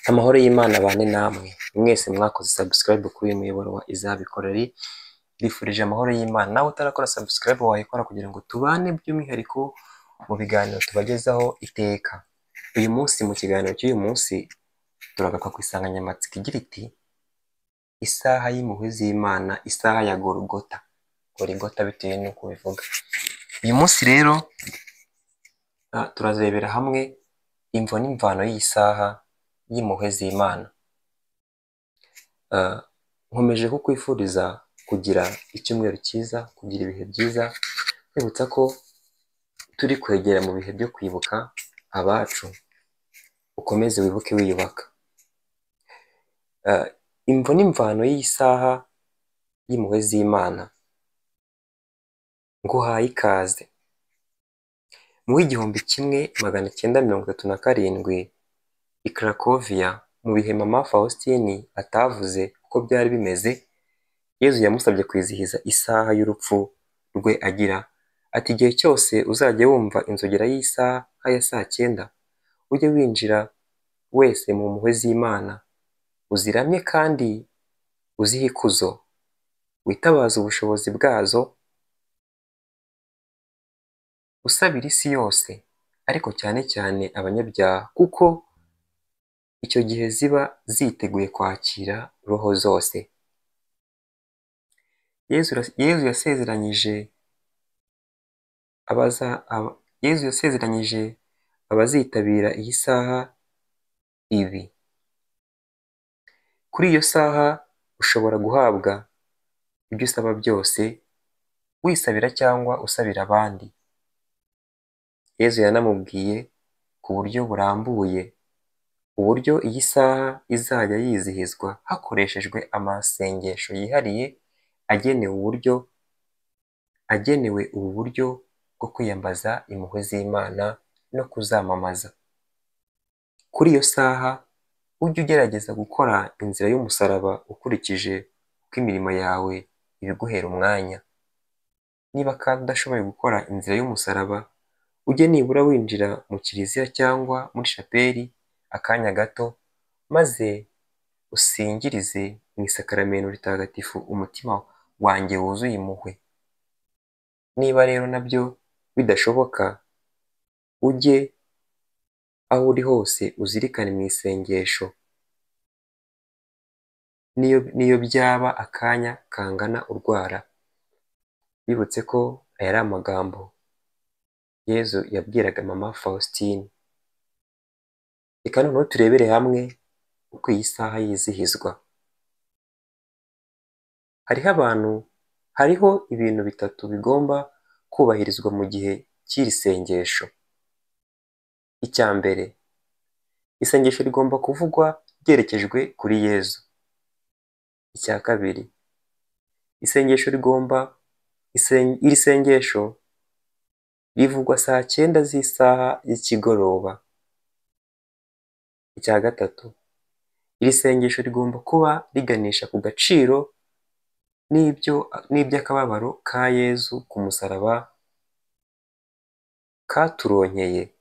Amahoro y'Imana abane namwe mwese mwakoze subscribe kuri uyu muyoboro wa Izabikorari. Mbifurije amahoro y'Imana. Nawe utarakora subscribe wayikora kugira ngo tubane by'umwihariko mu biganiro tubagezaho iteka. Uyu munsi mu kiganiro cy'uyu munsi turagaruka ku insanganyamatsiko igira iti: isaha y'impuhwe z'Imana, isaha ya Golgota. Golgota bitewe n'uko ubivuga. Uyu munsi rero turarebera hamwe imvo n'imvano y'iyi saha y'impuhwe z'Imana. Nkomeje kukwifuriza kugira icyumweru cyiza, kugira ibihe byiza, nkwibutsa ko turi kwegera mu bihe byo kwibuka abacu, ukomeze wibuke wiyubaka. Imvo n'imvano y'iyi saha y'impuhwe z'Imana, nguhaye ikaze. Mu w'1937 i Cracovia, mu bihe Mama Faustin atavuze uko byari bimeze, Yezu yamusabye kwizihiza isaha y'urupfu rwe agira ati: igihe cyose uzajya wumva inzogera y'isaha ya saa cyenda, ujye winjira wese mu mpuhwe z'Imana, uziramye kandi uzihe ikuzo, witabaze ubushobozi bwazo, usabira isi yose, ariko cyane cyane abanyabyaha, kuko icyo gihe ziba ziteguye kwakira roho zose. Yezu yasezeranyije abazitabira iyi saha ibi: kuri iyo saha ushobora guhabwa ibyo usaba byose, wisabira cyangwa usabira abandi. Yezu yanamubwiye ku buryo burambuye uburyo iyi saha izajya yizihizwa hakoreshejwe amasengesho yihariye agenewe ubu buryo bwo kwiyambaza impuhwe z'Imana no kuzamamaza. Kuri iyo saha ujye ugerageza gukora inzira y'umusaraba ukurikije uko imirimo yawe ibiguhera umwanya. Niba kandi udashoboye gukora inzira y'umusaraba, ujye nibura winjira mu kiliziya cyangwa muri shapeli akanya gato, maze usingirize mu isakaramentu ritagatifu umutima wanjye wuzuye impuhwe. Niba rero nabyo bidashoboka, ujye aho uri hose uzirikane mu isengesho, niyo byaba akanya kangana urwara. Bibutse ko aya ari amagambo Yezu yabwiraga Mama Faustin. Reka noneho turebere hamwe uko iyi saha yizihizwa. Hariho ibintu bitatu bigomba kubahirizwa mu gihe cy'iri sengesho. Icya mbere, isengesho rigomba kuvugwa ryerekejwe kuri Yezu. Icya kabiri, iri sengesho rivugwa saa cyenda z'isaha y'ikigoroba. Icya gatatu, iri sengesho rigomba kuba riganisha ku gaciro n'iby'akababaro ka Yezu ku musaraba katuronkeye.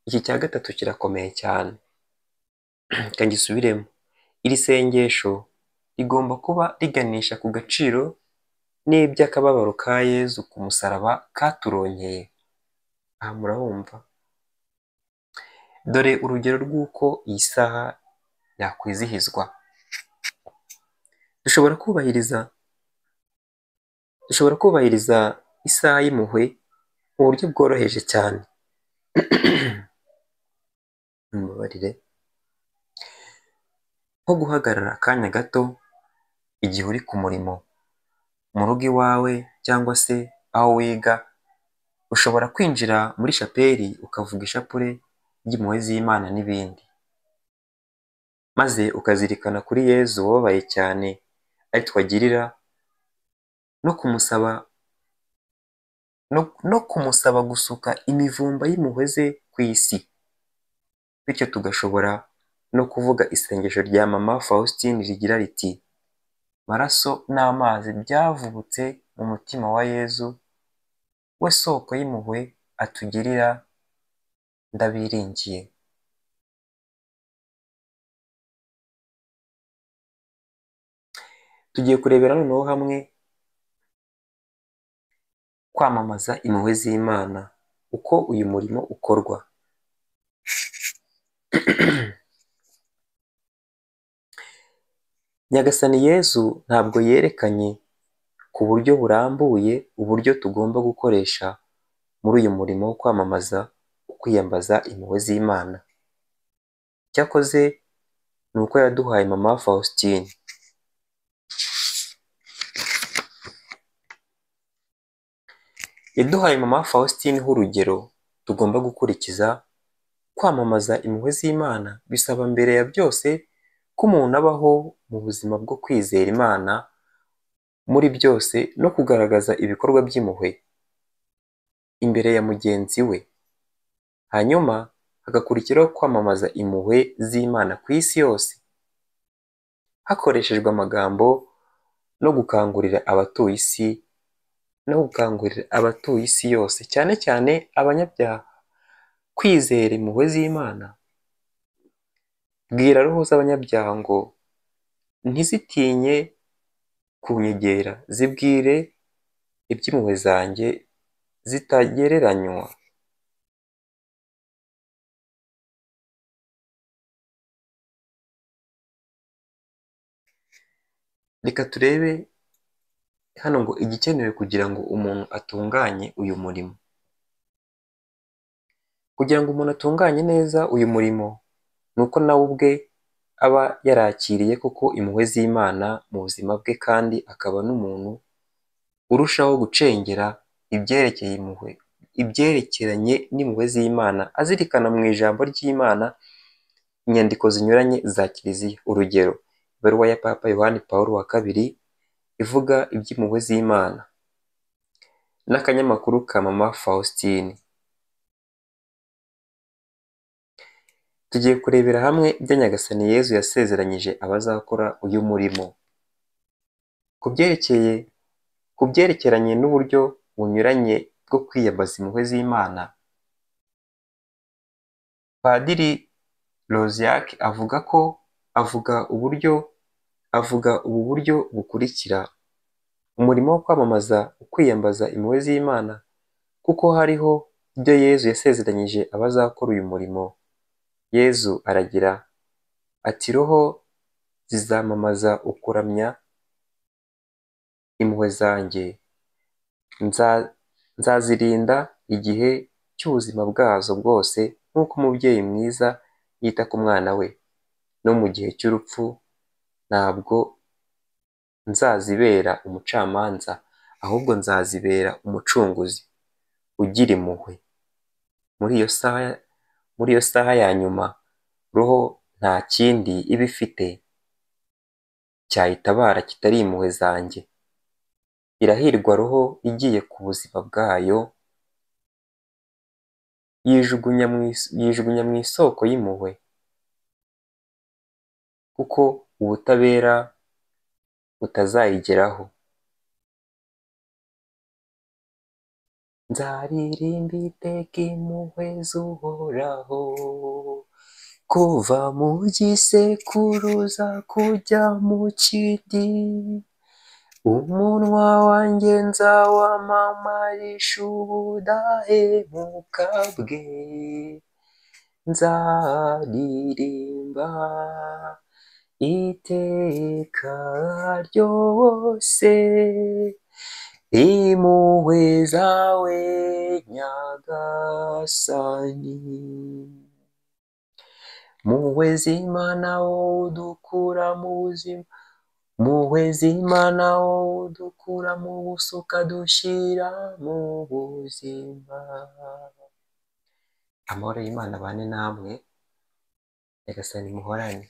Iki cya gatatu kirakomeye cyane, reka ngisubiremo. Iri sengesho rigomba kuba riganisha ku gaciro n'iby'akababaro ka Yezu ku musaraba katuronkeye. Aha murahumva. Dore urugero rw'uko iyi saha yakwizihizwa. Dushobora kubahiriza isaha y'impuhwe mu buryo bworoheje cyane. Mumbabarire. Nko guhagarara akanya gato igihe uri ku murimo, mu rugo iwawe cyangwa se aho wiga, ushobora kwinjira muri shapeli ukavuga ishapule ry'impuhwe z'Imana n'ibindi, maze ukazirikana kuri Yezu wababaye cyane ari twagirira, no kumusaba gusuka imivumba y'impuhwe ze ku isi. Bityo tugashobora no kuvuga isengesho rya Mama Faustin rigira riti: maraso n'amazi byavubutse mu mutima wa Yezu, we soko y'impuhwe atugirira, ndabiringiye. Tugiye kurebera noneho hamwe kwamamaza impuhwe z'Imana, uko uyu murimo ukorwa. Nyagasani Yezu ntabwo yerekanye ku buryo burambuye uburyo tugomba gukoresha muri uyu murimo wo kwamamaza ukwiyambaza impuhwe z'Imana. Cyakoze ni uko yaduhaye Mama Faustin. Yaduhaye Mama Faustin nk'urugero tugomba gukurikiza. Kwamamaza impuhwe z'Imana bisaba mbere ya byose ko umuntu abaho mu buzima bwo kwizera Imana muri byose no kugaragaza ibikorwa by'impuhwe imbere ya mugenzi we. Hanyuma hagakurikiraho kwamamaza impuhwe z'Imana ku isi yose hakoreshejwe amagambo no gukangurira abatuye isi yose, cyane cyane abanyabyaha, kwizera impuhwe z'Imana. Bwira roho z'abanyabyaha ngo ntizitinye kunyegera, zibwire iby'impuhwe zanjye zitagereranywa. Reka turebe hano ngo igikenewe kugira ngo umuntu atunganye uyu murimo. Kugira ngo umuntu atunganye neza uyu murimo ni uko nawe ubwe aba yarakiriye koko impuhwe z'Imana mu buzima bwe, kandi akaba n'umuntu urushaho gucengera ibyerekeye impuhwe, ibyerekeranye n'impuhwe z'Imana, azirikana mu ijambo ry'Imana inyandiko zinyuranye za Kiliziya. Urugero, ibaruwa ya Papa Yohani Pawulo wa II ivuga iby'impuhwe z'Imana n'akanyamakuru ka Mama Faustin. Tugiye kurebera hamwe ibyo Nyagasani Yezu yasezeranyije abazakora uyu murimo. Ku byerekeranye n'uburyo bunyuranye bwo kwiyambaza impuhwe z'Imana, Padiri Lausiac avuga ubu buryo bukurikira: umurimo wo kwamamaza ukwiyambaza impuhwe z'Imana, kuko hariho ibyo Yezu yasezeranyije abazakora uyu murimo. Yezu aragira ati: roho zizamamaza ukuramya impuhwe zanjye, nzazirinda igihe cy'ubuzima bwazo bwose, nk'uko umubyeyi mwiza yita ku mwana we. No mu gihe cy'urupfu ntabwo nzazibera umucamanza, ahubwo nzazibera umucunguzi ugira impuhwe. Muri iyo saha ya nyuma, roho nta kindi iba ifite cyayitabara kitari impuhwe zanjye. Irahirwa roho igiye ku buzima bwayo, yijugunya mu isoko y'impuhwe, kuko ubutabera butazayigeraho. Nzaririmba iteka impuhwe z'Uhoraho, kuva mu gisekuruza kujya mu kindi. Umunwa wanjye nzawamamarisha ubudahemuka bwe, nzaririmba iteka ryose impuhwe zawe Nyagasani. Mpuhwe z'Imana wowe udukura mu buzima, mpuhwe z'Imana wowe udukura mu busuka dushyira mu buzima. Amahoro y'Imana abane namwe, Nyagasani muhorane.